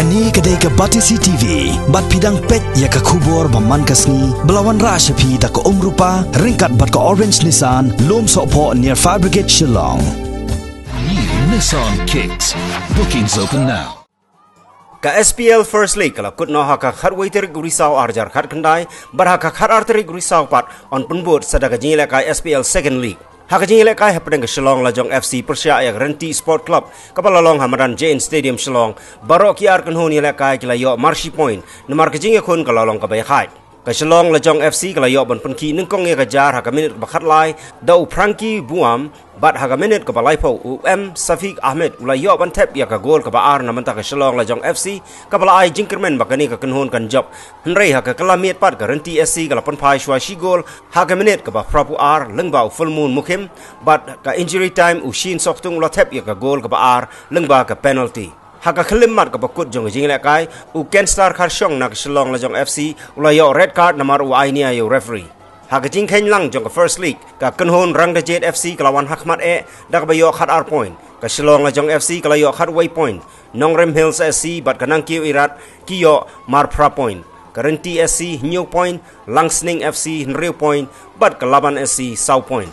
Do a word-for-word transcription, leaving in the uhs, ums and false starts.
Kane ka dei ka Batesi T V, bad phi dang peit ïa ka khubor ba man ka sngi, ba la wanrah sha phi da ka Umrupa, ryngkat bad ka Orange Nissan, Lum Sohphoh near Fire Brigade Shillong. New Nissan Kicks. Bookings open now. Ka S P L First League ka la kut noh ha ka khatwei tarik u Risaw ar hajar khatkhyndai, bad ha ka khatar tarik u Risaw pat yn pynbud sa da ka jingïalehkai S P L Second League. Ha ka jingïalehkai hapdeng ka Shillong Lajong F C pyrshah ïa ka Rynti Sport Club, kaba la long ha madan J N Stadium Shillong, baroh ki ar kynhun ïalehkai ki la ïoh marshi point, namar ka jingïakhun ka la long kaba ïakhaid. Ka Shillong Lajong F C ka la ïoh ban pynkhih nyngkong ïa ka jar ha ka minit kaba khatlai da u Frankie Buam, bad ha ka minit kaba laiphew u M Safiq Ahmed u la ïoh ban thep ïa ka gol kaba ar na bynta ka Shillong Lajong F C, kaba la ai jingkyrmen ba kane ka kynhun kan jop. Hynrei ha ka kylla miet pat ka Rynti S C ka la pynphai shuwa shi gol ha ka minit kaba phraphew ar lyngba u Fullmoon Mukhim, bad ka injury time u Shin Soktung u la thep ïa ka gol kaba ar lyngba ka penalty. Ha ka khyllipmat kaba kut jong ka jingïalehkai, u Kenstar Kharshong na ka Shillong Lajong F C u la ïoh red card namar u ainia ïa u referee. Ha ka jingkheiñ lang jong ka First League, ka kynhun Rangdajied F C ka la wan hakhmat eh da kaba ïoh khatar point. Ka Shillong Lajong F C ka la ïoh khatwei point. Nongrim Hills S C bad ka Nangkiew Irat ki ïoh marphra point. Ka Rynti S C hynñiew point, Langsning F C hynriew point, bad ka Laban S C saw point.